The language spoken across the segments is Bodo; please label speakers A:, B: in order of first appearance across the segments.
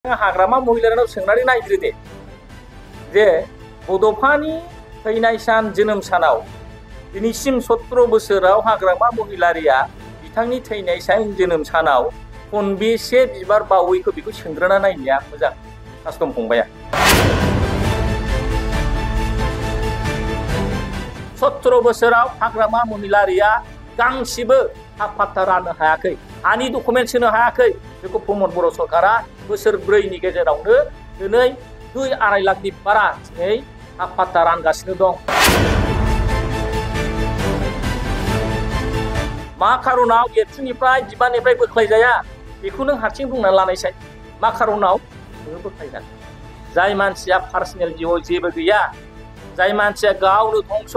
A: हाग्रामा महिलारिनाव सोंनानै नायग्रो दे जे बड'फानि थैनाय सान जोनोम सानाव दिनैसिम 17 बोसोराव हाग्रामा महिलारिया बिथांनि थैनाय सान जोनोम सानाव खनबेसे बिबार बावैखौ बेखौ सोंग्रोना नायनाया मोजां कास्टम फंबाया। 17 बोसोराव हाग्रामा महिलारिया गांसेबो हाफात्ता राननो हायाखै, हानि डकुमेन्ट होनो हायाखै। बेखौ प्रमद बर' सरकारा बोसोरब्रैनि गेजेरावनो दिनै 2-2.5 लाखनि बारा दिनै हाफात्ता रानगासिनो दं। मा खारनाव एबसुनिफ्राय बिबाननिफ्राय बोख्लायजाया बेखौ नों हारसिं बुंनानै लानायसाय। मा खारनाव नोङो बोख्लायजाया? जाय मानसिया पार्सनेल जिउआव जेबो गैया, जाय मानसिया गावनो धंस,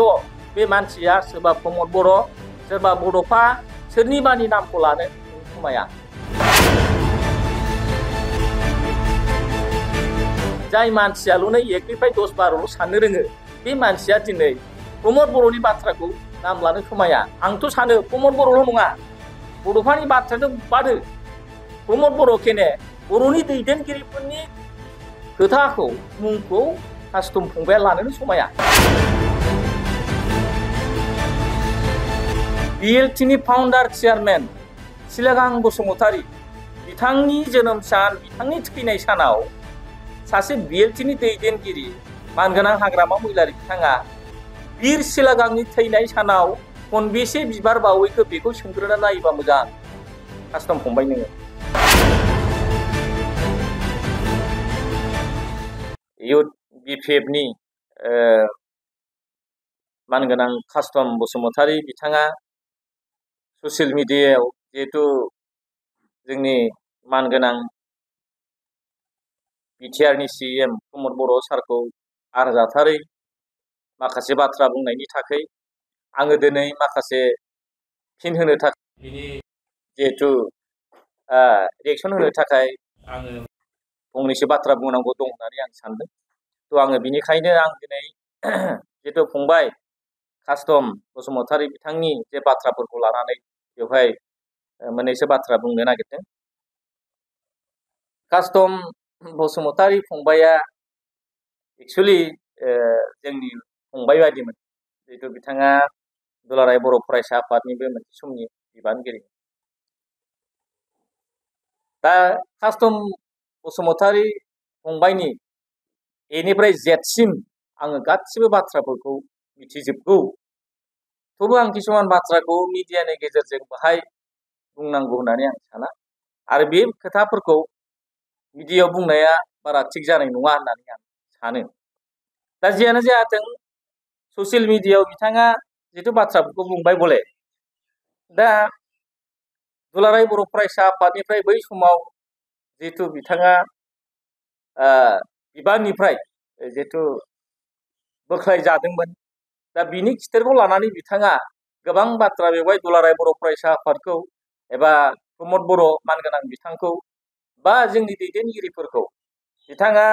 A: बे मानसिया सोरबा प्रमद बर', सोरबा बड'फा, सोरनिबानि नामखौ लानो समाया। जाय मानसियाल'नो 1निफ्राय 10-12 साननो रोङो, बे मानसिया दिनै प्रमद बर'नि बाथ्राखौ नाम लानो समाया। आंथ' सानो प्रमद बर'ल' नङा, बड'फानि बाथ्राखौ बादो, प्रमद बर' केने बर'नि दैदेनगिरिफोरनि खोथाखौ मुंखौ कास्टम फंबाया लानोनो समाया। बिएलटिनि फाउन्डार चेयारमेन सिलागां बसुमतारी बिथांनि जोनोम सान, बिथांनि थैनाय सानाव सासे बिएलटिनि दैदेनगिरि मानगोनां हाग्रामा महिलारि बिथाङा बिर सिलागांनि थैनाय सानाव खनबेसे बिबार बावैखौ बेखौ सोंग्रोना नायोबा मोजां कास्टम फंबाय नोङो। इउथ बिपिएफनि मानगोनां कास्टम बसुमतारी बिथाङा ससियेल मिडियायाव जिहेतु जोंनि मानगोनां बिटिआरनि सिएम प्रमद बर' सारखौ आरजाथारै माखासे बाथ्रा बुंनायनि थाखाय आङो दिनै माखासे फिन होनो थाखाय बिनि जिहेतु रिएक्सन होनो थाखाय आङो फंनैसो बाथ्रा बुंनांगौ दं होननानै आं सानदों। थ' आङो बिनिखायनो आं दिनै जिहेतु फंबाय कास्टम बसुमतारी बिथांनि जे बाथ्राफोरखौ लानानै बेवहाय मोननैसो बाथ्रा बुंनो नागिरदों। कास्टम बसुमतारी फंबाया एक्सुअलि जोंनि फंबाय बायदिमोन, जिहेतु बिथाङा दुलाराय बर' फरायसा आफादनिबो मोनसे समनि बिबानगिरि। दा कास्टम बसुमतारी फंबायनि एनिफ्राय जेडसिम आङो गासिबो बाथ्राफोरखौ मिथिजोबगौ, थेवबो आं किसुमान बाथ्राखौ मिडियानि गेजेरजों बाहाय बुंनांगौ होननानै आं साना, आरो बे खोथाफोरखौ मिडियायाव बुंनाया बारा थिग जानाय नङा होननानै आं सानो। दा जियानो जाथों, ससियेल मिडियायाव बिथाङा जिथु बाथ्राफोरखौ बुंबाय बले, दा दुलाराय बर' फरायसा आफादनिफ्राय बै समाव जिहेतु बिथाङा बिबाननिफ्राय जिहेतु बोख्लाय जादोंमोन, दा बिनि खिथेरखौ लानानै बिथाङा गोबां बाथ्रा बेवहाय दुलाराय बर' फरायसा आफादखौ एबा प्रमद बर' मानगोनां बिथांखौ बा जोंनि दैदेनगिरिफोरखौ बिथाङा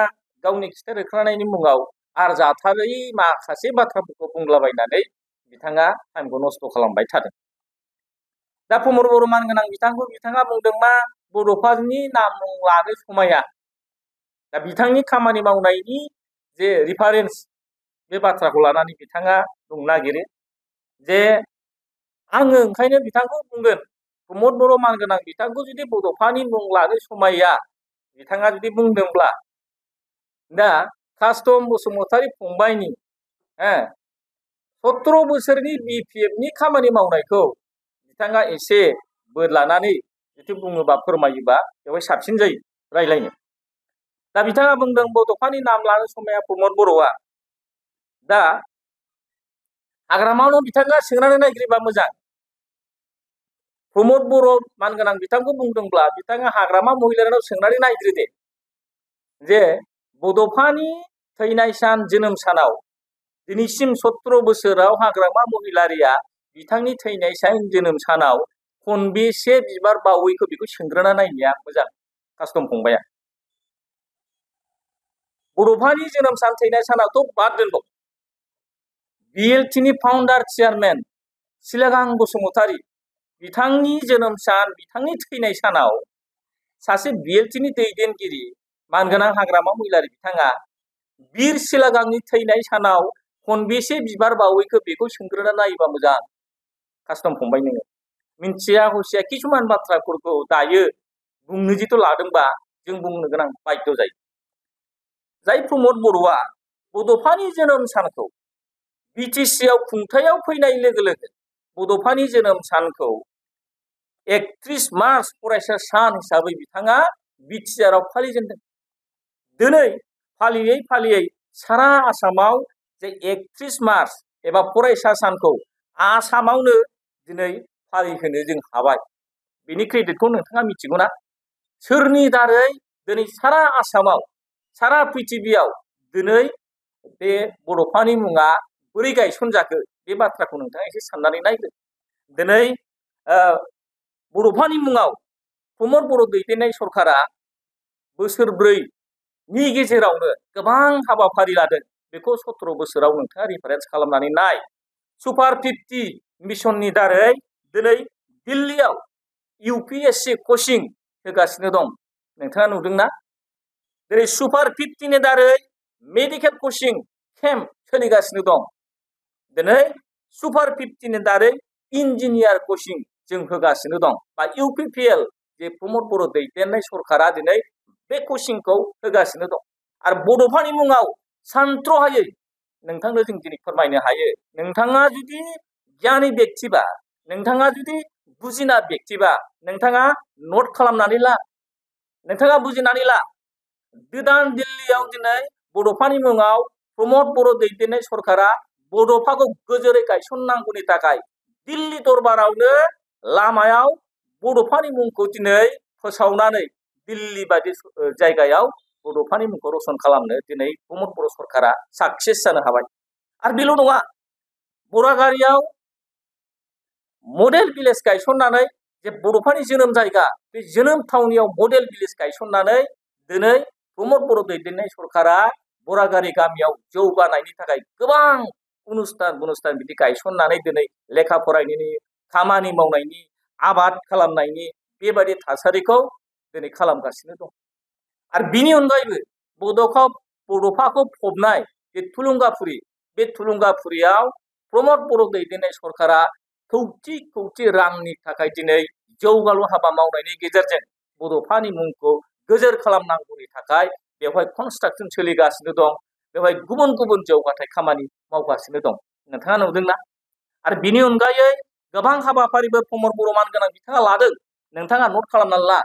A: गावनि खिथेर होखांनायनि मुङाव आरजाथारै माखासे बाथ्राफोरखौ बुंलाबायनानै बिथाङा टाइमखौ नस्थ' खालामबाय थादों। दा प्रमद बर' मानगोनां बिथांखौ बिथाङा बुंदों मा बड'फानि नाम लानो समाया। दा बिथांनि खामानि मावनायनि जे रिफारेन्स बे बाथ्राखौ लानानै बिथाङा बुंनो नागिरो जे आङो ओंखायनो बिथांखौ बुंगोन, प्रमद बर' मानगोनां बिथांखौ जुदि बड'फानि मुं लानो समाया बिथाङा जुदि बुंदोंब्ला, दा कास्टम बसुमतारी फंबायनि 17 बोसोरनि बिपिएफनि खामानि मावनायखौ बिथाङा एसे बोदलानानै जुदि बुङोबा फोरमायोबा बेवहाय साबसिन जायो रायलायनो। दा बिथाङा बुंदों बड'फानि नाम लानो समाया प्रमद बर'आ। दा हाग्रामायावनो बिथाङा सोंनानै नायग्रोबा मोजां। प्रमद बर' मानगोनां बिथांखौ बुंदोंब्ला बिथाङा हाग्रामा महिलारिनाव सोंनानै नायग्रो दे जे बड'फानि थैनाय सान जोनोम सानाव दिनैसिम 17 बोसोराव हाग्रामा महिलारिया बिथांनि थैनाय सान जोनोम सानाव खनबेसे बिबार बावैखौ बेखौ सोंग्रोना नायनाया मोजां कास्टम फंबाया। बड'फानि जोनोम सान थैनाय सानावथ' बाद दोनबाव, बिएलटिनि फाउन्डार चेयारमेन सिलागां बसुमतारी बिथांनि जोनोम सान, बिथांनि थैनाय सानाव सासे बिएलटिनि दैदेनगिरि मानगोनां हाग्रामा महिलारि बिथाङा बिर सिलागांनि थैनाय सानाव खनबेसे बिबार बावैखो बेखौ सोंग्रोना नायोबा मोजां कास्टम फंबाय नोङो मिन्थिया हसिया किसुमान बाथ्राफोरखौ दायो बुंनो जिथु लादोंबा जों बुंनो गोनां बाध्य जायो जाय प्रमद बर'आ बड'फानि जोनोम सानखौ बिटिसिआव खुंथायाव फैनाय लोगो लोगो बड'फानि जोनोम सानखौ 31 मार्च फरायसा सान हिसाबै बिथाङा बिटिआरआव फालिजेनदों दिनै फालियै फालियै सारा आसामाव जे 31 मार्च एबा फरायसा सानखौ आसामावनो दिनै फालिहोनो जों हाबाय बेनि क्रेडिटखौ नोंथाङा मिथिगौना सोरनि दारै दिनै सारा आसामाव सारा पृथिबियाव दिनै बे बड'फानि मुङा बोरै गायसनजाखो बे बाथ्राखौ नोंथाङा एसे साननानै नायदो दिनै बड'फानि मुङाव प्रमद बर' दैदेननाय सरकारा बोसोरब्रैनि गेजेरावनो गोबां हाबाफारि लादों बेखौ 17 बोसोराव नोंथाङा रिफारेन्स खालामनानै नाय सुपार 50 मिशननि दारै दिनै दिल्लीयाव UPSC कचिं होगासिनो दं नोंथाङा नुदोंना दिनै सुपार 50 नि दारै मेडिकेल कचिं केम्प सोलिगासिनो दं दिनै सुपार 50 नि दारै इन्जिनियार कचिं जों होगासिनो दं बा UPPL जे प्रमद बर' दैदेननाय सरकारा दिनै बे कचिंखौ होगासिनो दं आरो बड'फानि मुङाव सानथ्र'हायै नोंथांनो जों दिनै फोरमायनो हायो नोंथाङा जुदि गियानि व्यक्तिबा नोंथाङा जुदि बुजिना व्यक्तिबा नोंथाङा नोट खालामनानै ला नोंथाङा बुजिनानै ला गोदान दिल्लीयाव दिनै बड'फानि मुङाव प्रमद बर' दैदेननाय सरकारा बड'फाखौ गोजोरै गायसननांगौनि थाखाय दिल्ली दरबारावनो लामायाव बड'फानि मुंखौ दिनै फोसावनानै दिल्ली बायदि जायगायाव बड'फानि मुंखौ रसन खालामनो दिनै प्रमद बर' सरकारा साक्सेस जानो हाबाय आरो बेल' नङा बरागारियाव मडेल भिलेज गायसननानै जे बड'फानि जोनोम जायगा बे जोनोम थावनियाव मडेल भिलेज गायसननानै दिनै प्रमद बर' दैदेननाय सरकारा बरागारि गामियाव जौगानायनि थाखाय गोबां अनुष्ठान बिदि गायसननानै दिनै लेखा फरायनायनि खामानि मावनायनि आबाद खालामनायनि बेबायदि थासारिखौ दिनै खालामगासिनो दं आरो बिनि अनगायैबो बड'फाखौ फबनाय जे थुलुंगाफुरि बे थुलुंगाफुरियाव प्रमद बर' दैदेननाय सरकारा खौथि खौथि रांनि थाखाय दिनै जौगालु हाबा मावनायनि गेजेरजों बड'फानि मुंखौ गोजोर खालामनांगौनि थाखाय बेवहाय कनस्ट्राक्सन सोलिगासिनो दं बेवहाय गुबुन गुबुन जौगाथाय खामानि मावगासिनो दं नोंथाङा नुदोंना आरो बिनि अनगायै गोबां हाबाफारिफोर प्रमद बर' मानगोनां बिथाङा लादों नोंथाङा नोट खालामनानै ला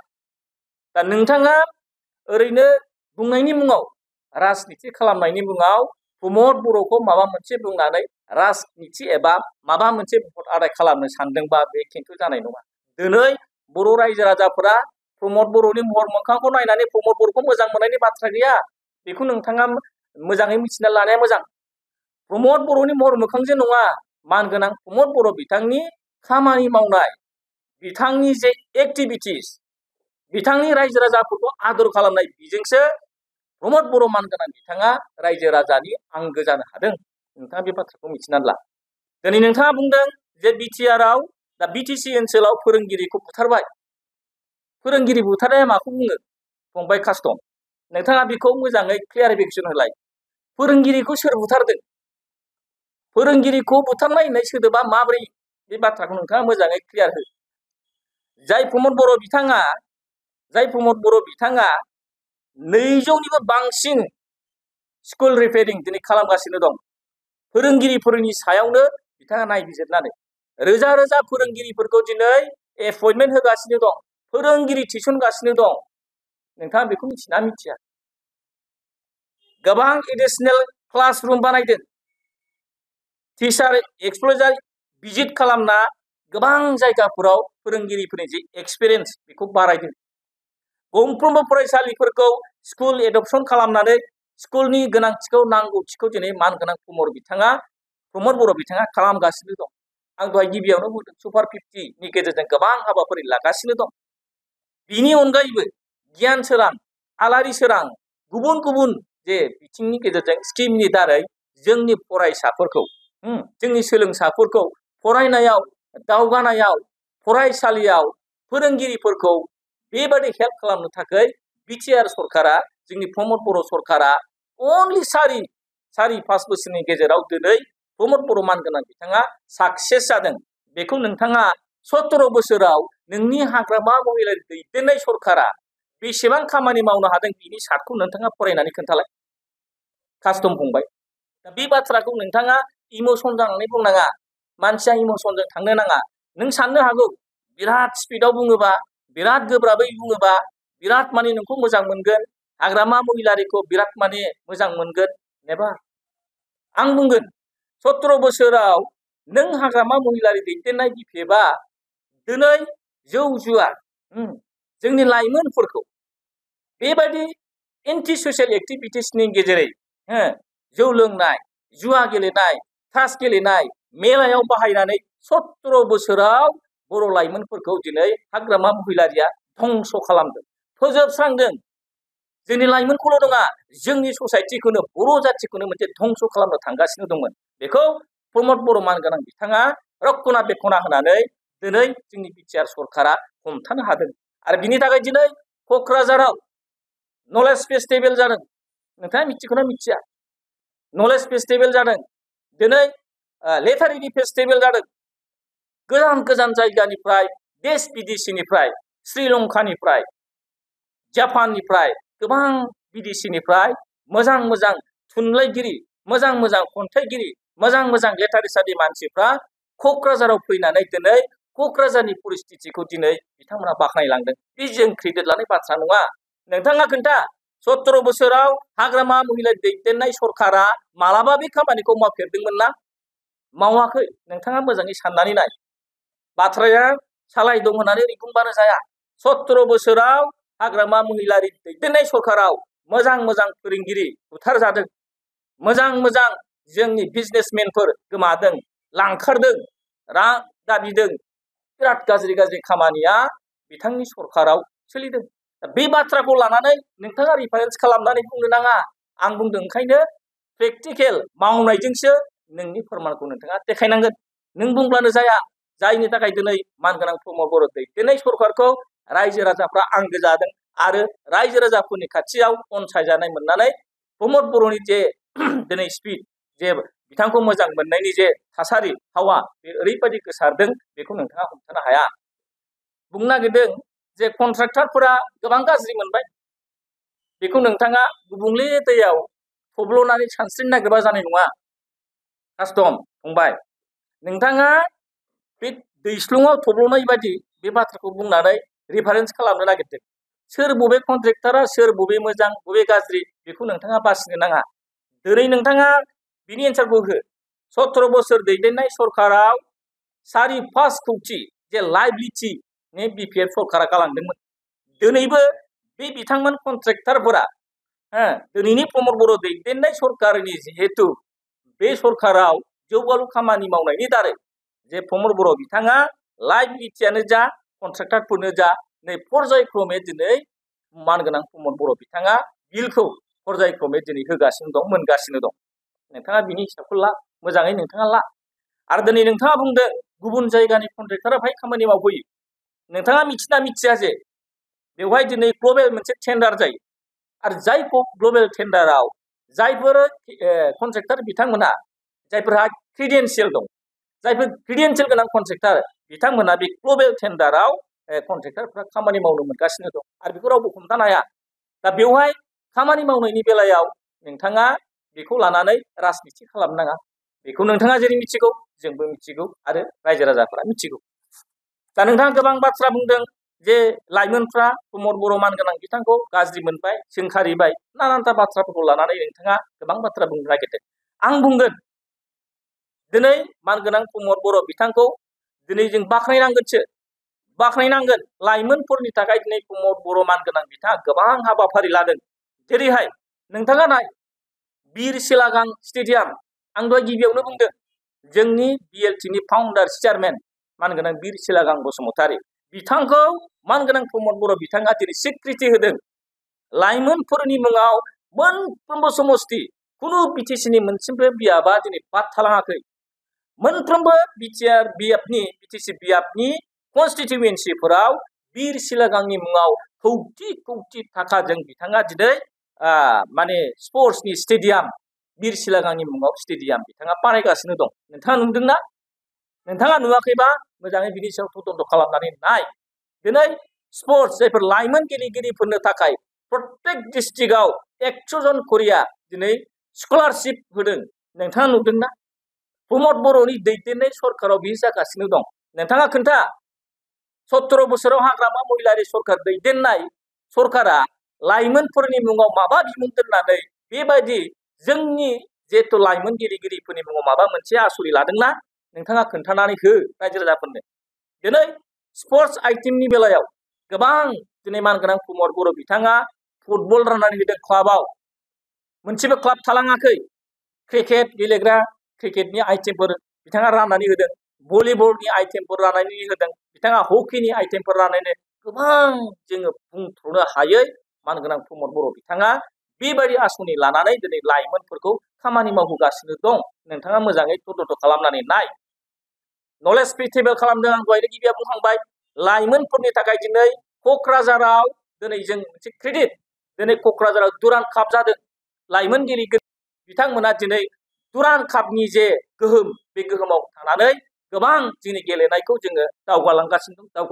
A: दा नोंथाङा ओरैनो बुंनायनि मुङाव राजनिति खालामनायनि मुङाव प्रमद बर'खौ माबा मोनसे बुंनानै राजनिति एबा माबा मोनसे भट आदाय खालामनो सानदोंबा बे खिन्थु जानाय नङा दिनै बर' रायजो राजाफोरा प्रमद बर'नि महर मोखांखौ नायनानै प्रमद बर'खौ मोजां मोननायनि बाथ्रा गैया बेखौ नोंथाङा मोजाङै मिथिना लानाया मोजां प्रमद बर'नि महर मोखांजों नङा मानगोनां प्रमद बर' बिथांनि खामानि मावनाय बिथांनि जे एक्टिभिटिस बिथांनि रायजो राजाफोरखौ आदर खालामनाय बिजोंसो प्रमद बर' मानगोनां बिथाङा रायजो राजानि आंगो जानो हादों नोंथाङा बे बाथ्राखौ मिथिनानै ला दिनै नोंथाङा बुंदों जे बिटिआरआव दा बिटिसि ओनसोलाव फोरोंगिरिखौ बुथारबाय फोरोंगिरि बुथारनाया माखौ बुङो फंबाय कास्टम नोंथाङा बेखौ मोजाङै क्लियारिफिकेसन होलाय फोरोंगिरिखौ सोर बुथारदों फोरोंगिरिखौ बुथारनाय होननाय सोदोबा माबोरै बे बाथ्राखौ नोंथाङा मोजाङै क्लियार हो जाय प्रमद बर' बिथाङा 200निबो बांसिन स्कुल रिपेयारिं दिनै खालामगासिनो दं फोरोंगिरिफोरनि सायावनो बिथाङा नायबिजिरनानै रोजा रोजा फोरोंगिरिफोरखौ दिनै एपइन्टमेन्ट होगासिनो दं फोरोंगिरि थिसनगासिनो दं नोंथाङा बेखौ मिथिना मिथिया गोबां एडिशनेल क्लासरुम बानायदों टिचार एक्सप्लजार भिजिट खालामना गोबां जायगाफोराव फोरोंगिरिफोरनि जे एक्सपिरियेन्स बेखौ बारायदों गंफ्रोमबो फरायसालिफोरखौ स्कुल एडप्शन खालामनानै स्कुलनि गोनांथिखौ नांगौथिखौ दिनै मानगोनां प्रमद बर' बिथाङा खालामगासिनो दं आं दहाय गिबियावनो बुंदों सुपार 50 नि गेजेरजों गोबां हाबाफारि लागासिनो दं बिनि अनगायैबो गियान सोरां आलारि सोरां गुबुन गुबुन जे बिथिंनि गेजेरजों स्किमनि दारै जोंनि फरायसाफोरखौ जोंनि सोलोंसाफोरखौ फरायनायाव दावगानायाव फरायसालियाव फोरोंगिरिफोरखौ बेबादि हेल्प खालामनो थाखाय बिटिआर सरकारा जोंनि प्रमद बर' सरकारा अनलि सारि 5 बोसोरनि गेजेराव दिनै प्रमद बर' मानगोनां बिथाङा साक्सेस जादों। बेखौ नोंथाङा 17 बोसोराव नोंनि हाग्रामा महिलारि दैदेननाय सरकारा बेसेबां खामानि मावनो हादों बिनि सार्टखौ नोंथाङा फरायनानै खोन्थालाय कास्टम फंबाय। दा बे बाथ्राखौ नोंथाङा इमोसन जानानै बुंनाङा, मानसिया इमोसनजों थांनो नाङा। नों साननो हागौ बिराद स्पिडआव बुङोबा, बिराद गोब्राबै बुङोबा बिराद माने नोंखौ मोजां मोनगोन, हाग्रामा महिलारिखौ बिराद माने मोजां मोनगोन। नेभार। आं बुंगोन 17 बोसोराव नों हाग्रामा महिलारि दैदेननाय बिफेबा दिनै जौ जुवा जोंनि लाइमोनफोरखौ बेबायदि एन्टि ससियेल एक्टिभिटिसनि गेजेरै जौ लोंनाय, जुवा गेलेनाय, तास गेलेनाय, मेलायाव बाहायनानै 17 बोसोराव बर' लाइमोनफोरखौ दिनै हाग्रामा महिलारिया धंस खालामदों, फोजोबस्रांदों। जोंनि लाइमोनखौल' नङा, जोंनि ससाइटिखौनो, बर' जाथिखौनो मोनसे धंस खालामनो थांगासिनो दंमोन। बेखौ प्रमद बर' मानगोनां बिथाङा रक्षना बेखना होनानै दिनै जोंनि बिटिआर सरकारा हमथानो हादों। आरो बिनि थाखाय दिनै क'क्राझाराव नलेज फेस्टिभेल जादों। नोंथाङा मिथिगौना मिथिया? नलेज फेस्टिभेल जादों। दिनै लेटारेरि फेस्टिभेल जादों। गोजान गोजान जायगानिफ्राय, देश बिदेशनिफ्राय, श्रीलंकानिफ्राय, जापाननिफ्राय, गोबां बिदेशनिफ्राय मोजां मोजां थुनलाइगिरि, मोजां मोजां खन्थाइगिरि, मोजां मोजां लिटारेसारनि मानसिफ्रा क'क्राझाराव फैनानै दिनै क'क्राझारनि परिस्थितिखौ दिनै बिथांमोना बाख्नायलांदों। बे जों क्रेडिट लानाय बाथ्रा नङा। नोंथाङा खोन्था 17 बोसोराव हाग्रामा महिलारि दैदेननाय सरकारा मालाबा बे खामानिखौ मावफेरदोंमोन ना? मावाखै। नोंथाङा मोजाङै साननानै नाय। बाथ्राया सालाय दं होननानै ओरै बुंबानो जाया। 17 बोसोराव हाग्रामा महिलारि दैदेननाय सरकाराव मोजां मोजां फोरोंगिरि बुथारजादों, मोजां मोजां जोंनि बिजनेसमेनफोर गोमादों, लांखारदों, रां दाबिदों। बिराद गाज्रि गाज्रि खामानिया बिथांनि सरकाराव सोलिदों। बे बाथ्राखौ लानानै नोंथाङा रिफारेन्स खालामनानै बुंनो नाङा। आं बुंदों ओंखायनो प्रेक्टिकेल मावनायजोंसो नोंनि फोरमानखौ नोंथाङा देखायनांगोन। नों बुंब्लानो जाया। जायनि थाखाय दिनै मानगोनां प्रमद बर' दैदेननाय सरकारखौ रायजो राजाफ्रा आंगो जादों आरो रायजो राजाफोरनि खाथियाव अनसायजानाय मोननानै प्रमद बर'नि जे दिनै स्पिड, जे बिथांखौ मोजां मोननायनि जे थासारि हावा, बे ओरैबायदि गोसारदों बेखौ नोंथाङा हमथानो हाया। बुंनो नागिरदों जे कन्ट्राक्टरफोरा गोबां गाज्रि मोनबाय। बेखौ नोंथाङा गुबुंले दैयाव थब्ल'नानै सानस्रिनो नागिरबा जानाय नङा। कास्टम फंबाय, नोंथाङा बे दैस्लुङाव थब्ल'नाय बायदि बे बाथ्राखौ बुंनानै रिफारेन्स खालामनो नागिरदों। सोर बबे कन्ट्रेक्टरा सोर बबे मोजां बबे गाज्रि बेखौ नोंथाङा बासिनो नाङा। दिनै नोंथाङा बिनि एन्सारखौ हो। 17 बोसोर दैदेननाय सरकाराव 5.5 कौटि जे लाइबिलिटि बिपिएफ सरकारा गालांदोंमोन। दिनैबो बे बिथांमोन कन्ट्रेक्टरफोरा दिनैनि प्रमद बर' दैदेननाय सरकारनि जिहेतु बे सरकाराव जौगालु खामानि मावनायनि दारै जे प्रमद बर' बिथाङा लाइबिलिटियानो जा कन्ट्रेक्टरफोरनो जा नै पर्यायक्रमे दिनै मानगोनां प्रमद बर' बिथाङा बिलखौ पर्यायक्रमे दिनै होगासिनो दं, मोनगासिनो दं। नोंथाङा बिनि हिसाबखौ ला, मोजाङै नोंथाङा ला। आरो दिनै नोंथाङा बुंदों गुबुन जायगानि कन्ट्रेक्टरा बेहाय खामानि मावफैयो। नोंथाङा मिथिना मिथिया जे बेवहाय दिनै ग्लबेल मोनसे टेन्डार जायो। आरो जाय ग्लबेल टेन्डाराव जायफोर कन्ट्रेक्टर बिथांमोना, जायफोरहा क्रिडेन्सियेल दं, जायफोर क्रिडेन्सियेल गोनां कन्ट्रेक्टर बिथांमोना बे ग्लबेल टेन्डाराव कन्ट्रेक्टरफ्रा खामानि मावनो मोनगासिनो दं। आरो बेखौ रावबो हमथानो हाया। दा बेवहाय खामानि मावनायनि बेलायाव नोंथाङा बेखौ लानानै राजनिति खालामनो नाङा। बेखौ नोंथाङा जेरै मिथिगौ जोंबो मिथिगौ आरो रायजो राजाफोरा मिथिगौ। दा नोंथाङा गोबां बाथ्रा बुंदों जे लाइमोनफ्रा प्रमद बर' मानगोनां बिथांखौ गाज्रि मोनबाय, सोंखारिबाय, नानानथा बाथ्राफोरखौ लानानै नोंथाङा गोबां बाथ्रा बुंनो नागिरदों। आं बुंगोन दिनै मानगोनां प्रमद बर' बिथांखौ दिनै जों बाख्नायनांगोनसो, बाख्नायनांगोन। लाइमोनफोरनि थाखाय दिनै प्रमद बर' मानगोनां बिथाङा गोबां हाबाफारि लादों। जेरैहाय नोंथाङा नाय बिर सिलागां स्टेडियाम, आं दहाय गिबियावनो बुंदों जोंनि बिएलटिनि फाउन्डार चेयारमेन मानगोनां बिर सिलागां बसुमतारी बिथांखौ मानगोनां प्रमद बर' बिथाङा दिनै स्वीकृति होदों। लाइमोनफोरनि मुङाव मोनफ्रोमबो समस्ति, खुनु बिटिसिनि मोनसेबो बियाबा दिनै बाद थालाङाखै। मोनफ्रोमबो बिटिसि बियाबनि कनस्टिटिउयेन्सिफोराव बिर सिलागांनि मुङाव कौटि कौटि थाखाजों बिथाङा दिनै माने स्पर्ट्सनि स्टेडियाम बिर सिलागांनि मुङाव स्टेडियाम बिथाङा बानायगासिनो दं। नोंथाङा नुदोंना? नोंथाङा नुवाखैबा मोजाङै बिनि सायाव तदन्त खालामनानै नाय। दिनै स्पर्ट्स जायफोर लाइमोन गेलेगिरिफोरनो थाखाय प्रत्येक डिस्ट्रिक्टआव 100 जन करिया दिनै स्कलारशिप होदों। नोंथाङा नुदोंना? प्रमद बर'नि दैदेननाय सरकाराव बियो जागासिनो दं। नोंथाङा खोन्था 17 बोसोराव हाग्रामा महिलारि सरकार दैदेननाय सरकारा लाइमोनफोरनि मुङाव माबा बिमुं दोननानै बेबायदि जोंनि जेथु लाइमोन गेलेगिरिफोरनि मुङाव माबा मोनसे आसुरि लादोंना? नोंथाङा खोन्थानानै हो रायजो राजाफोरनो। दिनै स्पर्ट्स आइटेमनि बेलायाव गोबां दिनै मानगोनां प्रमद बर' बिथाङा फुटबल राननानै होदों क्लाबाव। मोनसेबो क्लाब थालाङाखै। क्रिकेट गेलेग्रा क्रिकेटनि आइटेमफोर बिथाङा राननानै होदों। भलिबलनि आइटेमफोर राननानै होदों। बिथाङा हकिनि आइटेमफोर राननानै गोबां जोङो बुंथ्र'नो हायै मानगोनां प्रमद बर' बिथाङा बेबायदि आसनि लानानै दिनै लाइमोनफोरखौ खामानि मावहोगासिनो दं। नोंथाङा मोजाङै तदन्त खालामनानै नाय। नलेज फेस्टिभेल खालामदों। आं दहायनो गिबियाव बुंखांबाय। लाइमोनफोरनि थाखाय दिनै क'क्राझाराव दिनै जों मोनसे क्रेडिट दिनै क'क्राझाराव दुरान्ड काप जादों। लाइमोन गेलेगिरि बिथांमोना दिनै दुरान्ड कापनि जे गोहोम बे गोहोमाव थानानै गोबां जोंनि गेलेनायखौ जोङो दावगालांगासिनो दं,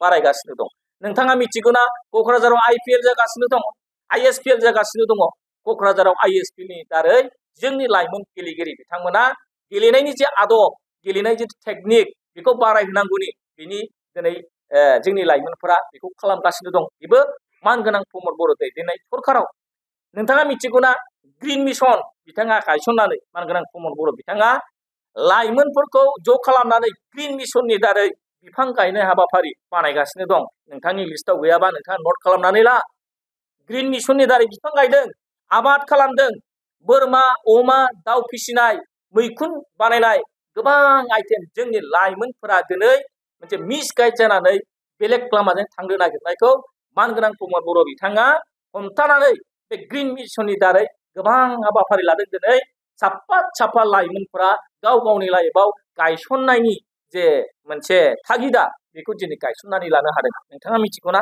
A: बारायगासिनो दं। नोंथाङा मिथिगौना क'क्राझाराव IPL जागासिनो दङ, ISPL जागासिनो दङ। क'क्राझाराव ISPLनि दारै जोंनि लाइमोन गेलेगिरि बिथांमोना गेलेनायनि जे आदब, गेलेनायनि जे टेकनिक बेखौ बारायहोनांगौनि बिनि दिनै जोंनि लाइमोनफोरा बेखौ खालामगासिनो दं। बेबो मानगोनां प्रमद बर' दैदेननाय सरकाराव। नोंथाङा मिथिगौना ग्रिन मिसन बिथाङा गायसननानै मानगोनां प्रमद बर' बिथाङा लाइमोनफोरखौ ज' खालामनानै ग्रिन मिसननि दारै बिफां गायनाय हाबाफारि बानायगासिनो दं। नोंथांनि लिस्टआव गैयाबा नोंथाङा नट खालामनानै ला। ग्रिन मिसननि दारै बिफां गायदों, आबाद खालामदों, बोरमा, अमा, दाउ फिसिनाय, मैखुन बानायनाय गोबां आइटेम जोंनि लाइमोनफोरा दिनै मोनसे मिसगाइड जानानै बेलेग लामाजों थांनो नागिरनायखौ मानगोनां प्रमद बर' बिथाङा हमथानानै बे ग्रिन मिसननि दारै गोबां हाबाफारि लादों। दिनै साफा लाइमोनफोरा गाव गावनि लाइफआव गायसननायनि जे मोनसे थागिदा बेखौ दिनै गायसननानै लानो हादों। नोंथाङा मिथिगौना?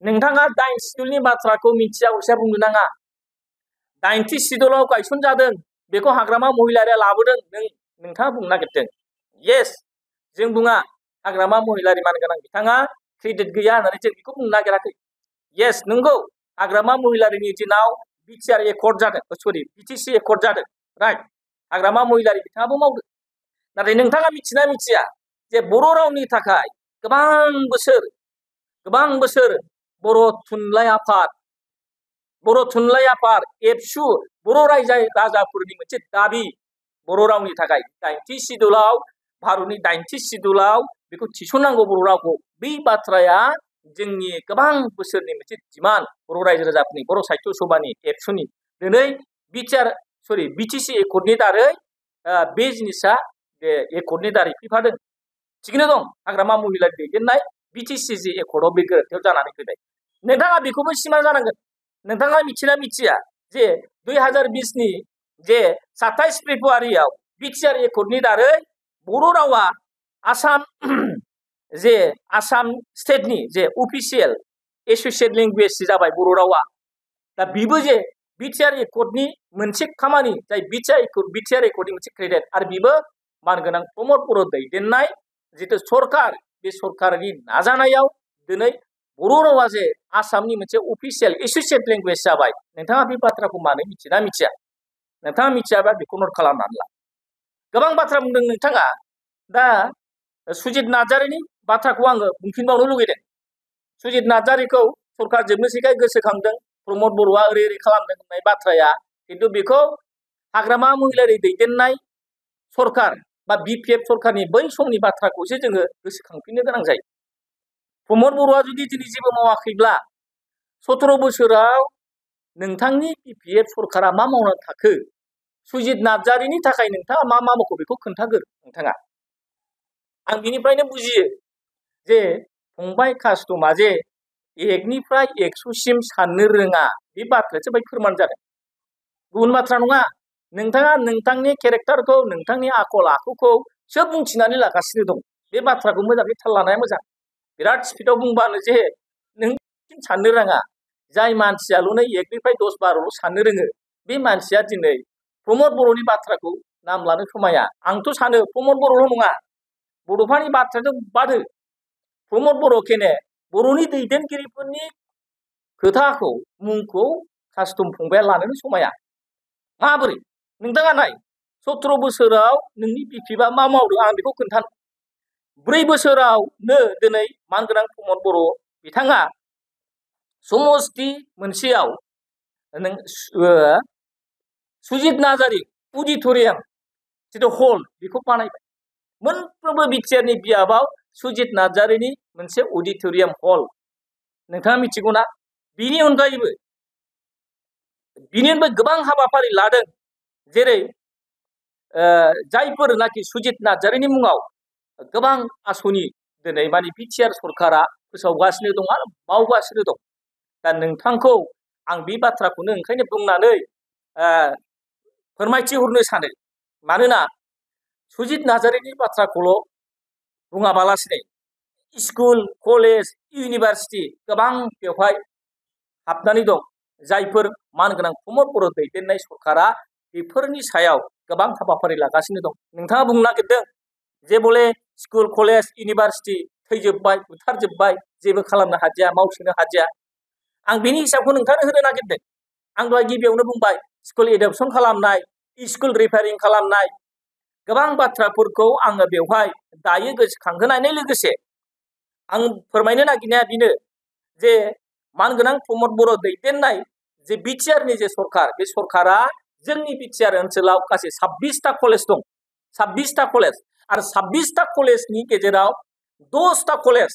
A: नोंथाङा 9 सिडुलनि बाथ्राखौ मिथिया हसिया बुंनो नाङा। 9थि सिडुलाव गायसनजादों, बेखौ हाग्रामा महिलारिया लाबोदों। नोंथाङा बुंनो नागिरदों। येस, जों बुङा हाग्रामा महिलारि मानगोनां बिथाङा क्रेडिट गैया होननानै जों बेखौ बुंनो नागिराखै। येस, नंगौ हाग्रामा महिलारिनि दिनाव BTR एकर्ड जादों, BTC एकर्ड जादों, राइट। हाग्रामा महिलारि बिथाङाबो मावदों। नाथाय नोंथाङा मिथिना मिथिया जे बर' रावनि थाखाय गोबां बोसोर बर' थुनलाइ आफाद एबसु बर' राजाफोरनि मोनसे दाबि बर' रावनि थाखाय 9थि सिडुलाव भारतनि 9थि सिडुलाव बेखौ थिसननांगौ बर' रावखौ। बे बाथ्राया जोंनि गोबां बोसोरनि मोनसे डिमान्ड बर' रायजो राजाफोरनि, बर' साहित्य सभानि एबसुनि। दिनै BTC एकर्डनि दारै बे जिनिसा बे एकर्डनि दारै फैफादों। थिगैनो दं, हाग्रामा महिलारि दैदेननाय BTC जे एकर्डआव बे गोरोन्थियाव जानानै फैबाय। नोंथाङा बेखौबो सिमा जानांगोन। नोंथाङा मिथिना मिथिया जे 2020नि जे 27 फेब्रुवारियाव BTR एकर्डनि दारै बर' रावा आसाम स्टेटनि जे अफिसियेल एस'सियेट लेंगुवेज जाबाय बर' रावा। दा बेबो जे BTR एकर्डनि मोनसे खामानि, जाय BTR एकर्डनि मोनसे क्रेडिट, आरो बेबो मानगोनां प्रमद बर' दैदेननाय जितु सरकार, बे सरकारनि नाजानायाव दिनै बर' रावा जे आसामनि मोनसे अफिसियेल एस'सियेट लेंगुवेज जाबाय। नोंथाङा बे बाथ्राखौ मानो मिथिना मिथिया? नोंथाङा मिथियाबा बेखौ नट खालामनानै ला। गोबां बाथ्रा बुंदों नोंथाङा। दा सुजित नार्जारिनि बाथ्राखौ आङो बुंफिनबावनो लुगैदों। सुजित नार्जारिखौ सरकार जोबनोसैखाय गोसोखांदों, प्रमद बर'आ ओरै खालामदों होननाय बाथ्राया, खिन्थु बेखौ हाग्रामा महिलारि दैदेननाय सरकार बा BPF सरकारनि बै समनि बाथ्राखौसो जोङो गोसोखांफिननो गोनां जायो। प्रमद बर'आ जुदि दिनै जेबो मावाखैब्ला 17 बोसोराव नोंथांनि BPF सरकारा मा मावनानै थाखो? सुजित नार्जारिनि थाखाय नोंथाङा मा मावखो बेखौ खोन्थागोर नोंथाङा। आं बिनिफ्रायनो बुजियो जे फंबाय कास्टमा जे 1निफ्राय 100सिम साननो रोङा, बे बाथ्रायासो बाहाय फोरमान जादों। गुबुन बाथ्रा नङा। नोंथाङा नोंथांनि केरेक्टारखौ, नोंथांनि आखल आखुखौ सोब बुंथिनानै लागासिनो दं। बे बाथ्राखौ मोजाङै थाल लानाया मोजां। बिराद स्पिडआव बुंबानो जे नों साननो रोङा। जाय मानसियाल'नो 1निफ्राय 10 12 साननो रोङो बे मानसिया दिनै प्रमद बर'नि बाथ्राखौ नाम लानो समाया। आंथ' सानो प्रमद बर'ल' नङा, बड'फानि बाथ्राजों बादो प्रमद बर' केने बर'नि दैदेनगिरिफोरनि खोथाखौ मुंखौ कास्टम फंबाया लानोनो समाया। माबोरै नोंथाङा नाय 17 बोसोराव नोंनि बिफिबा मा मावदों आं बेखौ खोन्थानो। 4 बोसोरावनो दिनै मानगोनां प्रमद बर' बिथाङा समस्ति मोनसेयाव नों सुजित नार्जारि अडिट'रियाम जिथु हल बेखौ बानायबाय। मोनफ्रोमबो बिटिआरनि बियाबाव सुजित नार्जारिनि मोनसे अडिट'रियाम हल नोंथाङा मिथिगौ ना? बिनि अनगायैबो गोबां हाबाफारि लादों, जेरै जायफोरनाखि सुजित नार्जारिनि मुङाव गोबां आसनि दिनै माने बिटिआर सरकारा फोसावगासिनो दं आरो मावगासिनो दं। दा नोंथांखौ आं बे बाथ्राखौनो ओंखायनो बुंनानै फोरमायथि हरनो सानो। मानोना सुजित नार्जारिनि बाथ्राखौल' बुङाबालासिनो स्कुल कलेज इउनिभार्सिटि गोबां बेवहाय हाबनानै दं, जायफोर मानगोनां प्रमद बर' दैदेननाय सरकारा बेफोरनि सायाव गोबां हाबाफारि लागासिनो दं। नोंथाङा बुंनो नागिरदों जे बले स्कुल कलेज इउनिभार्सिटि थैजोबबाय बुथारजोबबाय जेबो खालामनो हादिया मावसोनो हादिया। आं बेनि हिसाबखौ नोंथांनो होनो नागिरदों। आं दहाय गिबियावनो बुंबाय स्कुल एडप्सन खालामनाय, स्कुल रिपेयारिं खालामनाय गोबां बाथ्राफोरखौ आङो बेवहाय दायो गोसोखांहोनायनि लोगोसे आं फोरमायनो नागिरनाया बेनो जे मानगोनां प्रमद बर' दैदेननाय जे बिटिआरनि जे सरकार, बे सरकारा जोंनि बिटिआर ओनसोलाव गासै 26टा कलेज दं। 26टा कलेज आरो 26टा कलेजनि गेजेराव 10टा कलेज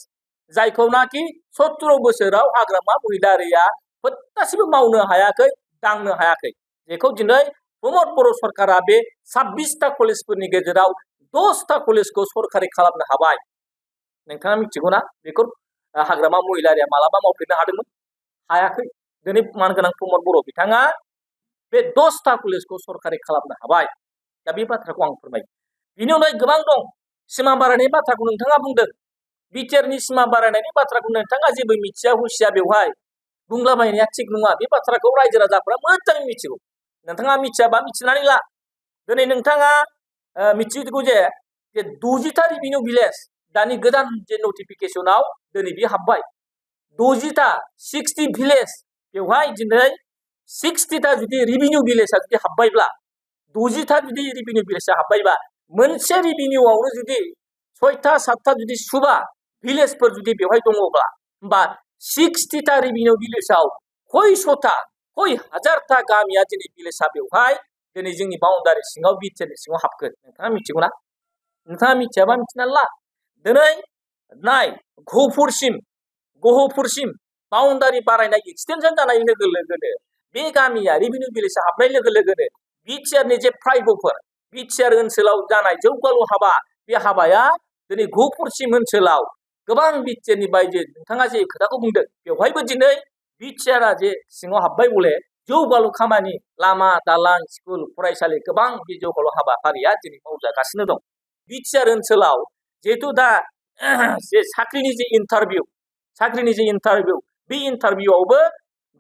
A: जायखौनाखि 17 बोसोराव हाग्रामा महिलारिया फोथासेबो मावनो हायाखै, दांनो हायाखै। बेखौ दिनै प्रमद बर' सरकारा बे 26टा कलेजफोरनि गेजेराव 10टा कलेजखौ सरकारि खालामनो हाबाय। नोंथाङा मिथिगौ ना बेखौ हाग्रामा महिलारिया मालाबा मावफेरनो हादोंमोन? हायाखै। दिनै मानगोनां प्रमद बर' बिथाङा बे 10टा कलेजखौ सरकारि खालामनो हाबाय। दा बे बाथ्राखौ आं फोरमायो। बिनि अनगायै गोबां दं। सिमा बारायनायनि बाथ्राखौ नोंथाङा बुंदों। बिटिआरनि सिमा बारायनायनि बाथ्राखौ नोंथाङा जेबो मिथिया हुसिया बेवहाय बुंलाबायनाया थिग नङा। बे बाथ्राखौ रायजो राजाफ्रा मोजाङै मिथिगौ। नोंथाङा मिथियाबा मिथिनानै ला। दिनै नोंथाङा मिथिगौ जे 60टा रेभिनिउ भिलेज दानि गोदान जे नटिफिकेसनाव दिनै बे हाबबाय। 60टा 60 भिलेज बेवहाय दिनै 60टा जुदि रेभिनिउ भिलेजआ जुदि हाबबायब्ला 60टा जुदि रेभिनिउ भिलेजआ हाबबायबा मोनसे रेभिनिउआवनो जुदि 6टा 7टा जुदि सुबा भिलेजफोर जुदि बेवहाय दङब्ला होमबा 60टा रेभिनिउ भिलेजआव खयश'था खय हाजारथा गामिया दिनै भिलेजआ बेवहाय दिनै जोंनि बाउन्डारि सिङाव बिटिआरनि सिङाव हाबगोन। नोंथाङा मिथिगौ ना? नोंथाङा मिथियाबा मिथिनानै ला। दिनै नाय गहपुरसिम बाउन्डारि बारायनाय एक्सटेनसन जानाय लोगो लोगोनो बे गामिया रेभिनिउ भिलेजआ हाबनाय लोगो लोगोनो बिटिआरनि जे फ्रायबफोर बिटिआर ओनसोलाव जानाय जौगालु हाबा, बे हाबाया दिनै गहपुरसिम ओनसोलाव गोबां बिटिआरनि बायजो नोंथाङा जे खोथाखौ बुंदों बेवहायबो दिनै बिटिआरआ जे सिङाव हाबबाय बले जौगालु खामानि लामा दालां स्कुल फरायसालि गोबां बे जौगालु हाबाफारिया दिनै मावजागासिनो दं। बिटिआर ओनसोलाव जिहेथु दा जे साख्रिनि जे इन्टारभिउ बे इन्टारभिउआवबो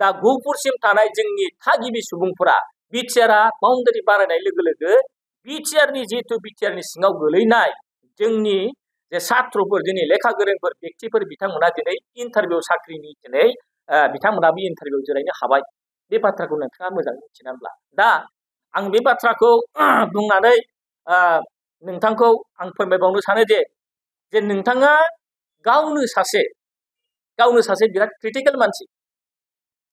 A: दा गहपुरसिम थानाय जोंनि थागिबि सुबुंफोरा बिटिआरआ बाउन्डारि बारायनाय लोगो लोगो बिटिआरनि जिहेतु बिटिआरनि सिङाव गोलैनाय जोंनि जे सात्रफोर दिनै लेखा गोरोंफोर व्यक्तिफोर बिथांमोना दिनै इन्टारभिउ साख्रिनि दिनै बिथांमोना बे इन्टारभिउ जिरायनो हाबाय। बे बाथ्राखौ नोंथाङा मोजाङै मिथिनानै ला। दा आं बे बाथ्राखौ बुंनानै नोंथांखौ आं फोरमायबावनो सानो जे नोंथाङा गावनो सासे बिराद क्रिटिकेल मानसि।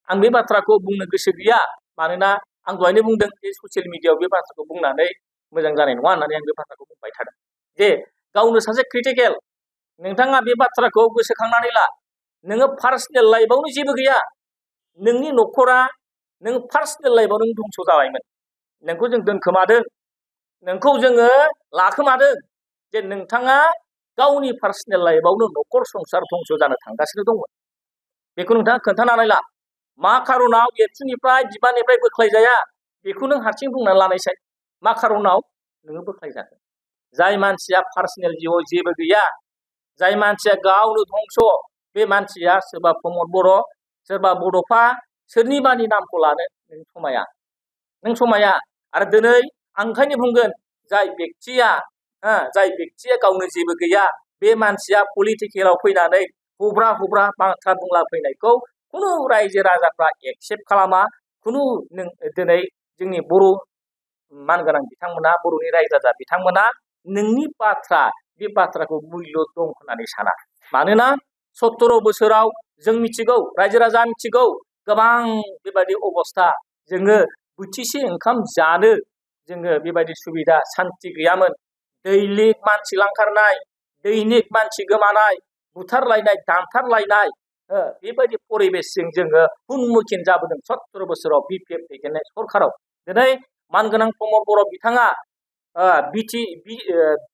A: आं बे बाथ्राखौ बुंनो गोसो गैया, मानोना आं दहायनो बुंदों जे ससियेल मिडियायाव बे बाथ्राखौ बुंनानै मोजां जानाय नङा होननानै आं बे बाथ्राखौ बुंबाय थादों जे गावनो सासे क्रिटिकेल। नोंथाङा बे बाथ्राखौ गोसोखांनानै ला। नोङो पार्सनेल लाइफआवनो जेबो गैया। नोंनि न'खरा नों पार्सनेल लाइफआव नों धंस जाबायमोन। नोंखौ जों दोनखोमादों, नोंखौ जोङो लाखोमादों जे नोंथाङा गावनि पार्सनेल लाइफआवनो न'खर संसार धंस जानो थांगासिनो दंमोन। बेखौ नोंथाङा खोन्थानानै ला। मा खारनाव एबसुनिफ्राय बिबाननिफ्राय बोख्लायजाया बेखौ नों हारसिं बुंनानै लानायसाय। मा खारनाव नोङो बोख्लायजागोन? जाय मानसिया पार्सनेल जिउआव जेबो गैया, जाय मानसिया गावनो धंस, बे मानसिया सोरबा प्रमद बर' सोरबा बड'फा सोरनिबानि नामखौ लानो नों समाया आरो दिनै आं ओंखायनो बुंगोन जाय बेक्तिया गावनो जेबो गैया बे मानसिया पलिटिकेलाव फैनानै हुब्रा बाथ्रा बुंला फैनायखौ खुनु रायजो राजाफ्रा एक्सेप्ट खालामा खुनु दिनै जोंनि बर' मानगोनां बिथांमोना बर'नि रायजो राजा बिथांमोना नोंनि बे बाथ्राखौ मुल्य दं होननानै साना मानोना 17 बोसोराव जों मिथिगौ रायजो राजा मिथिगौ गोबां बेबायदि अबस्था जोङो बोथिसे ओंखाम जानो जोङो बेबायदि सुबिदा सान्ति गैयामोन दैलिक मानसि लांखारनाय दैनिक मानसि गोमानाय बुथारलायनाय दानथारलायनाय बेबायदि परिबेसजों जोङो उन्मुखिन जाबोदों 17 बोसोराव बिपिएफ दैदेननाय सरकाराव दिनै मानगोनां प्रमद बर' बिथाङा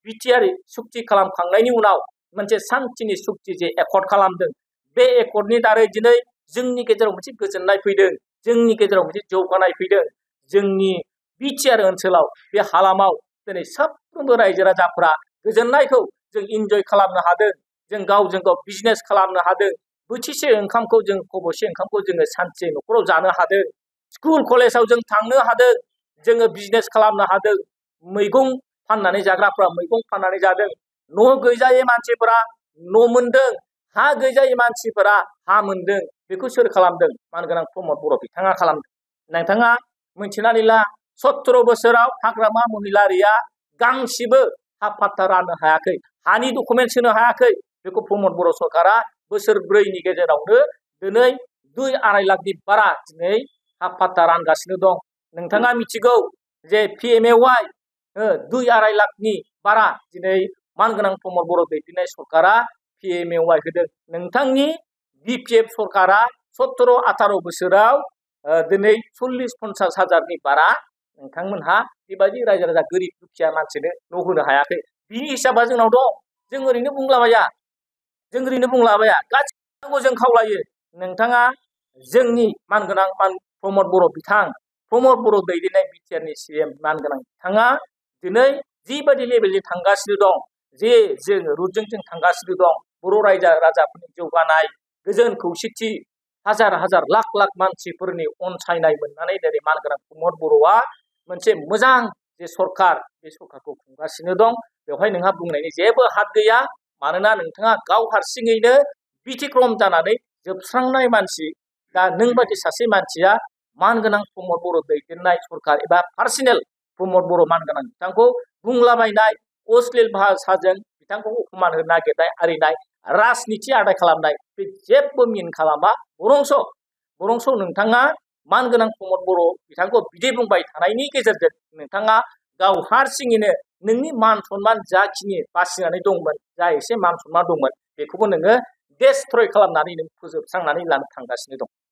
A: बिटिआर सुक्ति खालामखांनायनि उनाव मोनसे सान्थिनि सुक्ति जे एकर्ड खालामदों बे एकर्डनि दारै दिनै जोंनि गेजेराव मोनसे गोजोननाय फैदों जोंनि गेजेराव मोनसे जौगानाय फैदों जोंनि बिटिआर ओनसोलाव बे हालामाव दिनै साफ्रोमबो रायजो राजाफ्रा गोजोननायखौ जों इन्जय खालामनो हादों जों गावजों गाव बिजनेस खालामनो हादों बोथिसे ओंखामखौ जों खबसे ओंखामखौ जोङो सान्थियै न'खराव जानो हादों स्कुल कलेजाव जों थांनो हादों जोङो बिजनेस खालामनो हादों मैगं फाननानै जाग्राफ्रा मैगं फाननानै जादों न' गैजायै मानसिफोरा न' मोनदों हा गैजायै मानसिफोरा हा मोनदों बेखौ सोर खालामदों मानगोनां प्रमद बर' बिथाङा खालामदों नोंथाङा मिथिनानै ला 17 बोसोराव हाग्रामा महिलारिया गांसेबो हा पाट्टा राननो हायाखै हानि डकुमेन्टस होनो हायाखै बेखौ प्रमद बर' सरकारा बोसोरब्रैनि गेजेरावनो दिनै 2-2.5 लाखनि बारा दिनै हा पाट्टा रानगासिनो दं नोंथाङा मिथिगौ जे PMAY 2-2.5 लाखनि बारा दिनै मानगोनां प्रमद बर' दैदेननाय सरकारा PMAY होदों नोंथांनि बिपिएफ सरकारा 17-18 बोसोराव दिनै 40-50 हाजारनि बारा नोंथांमोनहा बेबायदि रायजो राजा गोरिब दुखिया मानसिनो न' होनो हायाखै बिनि हिसाबा जोंनाव दं जों ओरैनो बुंलाबाया गासिबो जों खावलायो नोंथाङा जोंनि मानगोनां प्रमद बर' प्रमद बर' दैदेननाय बिटिआरनि CM मानगोनां बिथाङा दिनै जिबायदि लेभेलजों थांगासिनो दं जे जों रुटजों जों थांगासिनो दं बर' रायजो राजाफोरनि जौगानाय गोजोन खौसेथि हाजार लाख मानसिफोरनि अनसायनाय मोननानै दिनै मानगोनां प्रमद बर'आ मोनसे मोजां जे सरकार बे सरकारखौ खुंगासिनो दं बेवहाय नोंहा बुंनायनि जेबो हाद गैया मानोना नोंथाङा गाव हारसिङैनो बिथिक्रम जानानै जोबस्रांनाय मानसि दा नों बायदि सासे मानसिया मानगोनां प्रमद बर' दैदेननाय सरकार एबा पार्सनेल प्रमद बर' मानगोनां बिथांखौ बुंलाबायनाय अश्लील भाषाजों बिथांखौ अपमान होनो नागिरनाय आरिनाय राजनिथि आदाय खालामनाय बे जेबो मिन खालामा बरंस नोंथाङा मानगोनां प्रमद बर' बिथांखौ बिदि बुंबाय थानायनि गेजेरजों नोंथाङा गाव हारसिङैनो नोंनि मान सन्मान जाखिनि बासिनानै दंमोन जा एसे मान सन्मान दंमोन बेखौबो नोङो डेस्ट्रय खालामनानै नों फोजोबस्रांनानै लानो थांगासिनो दं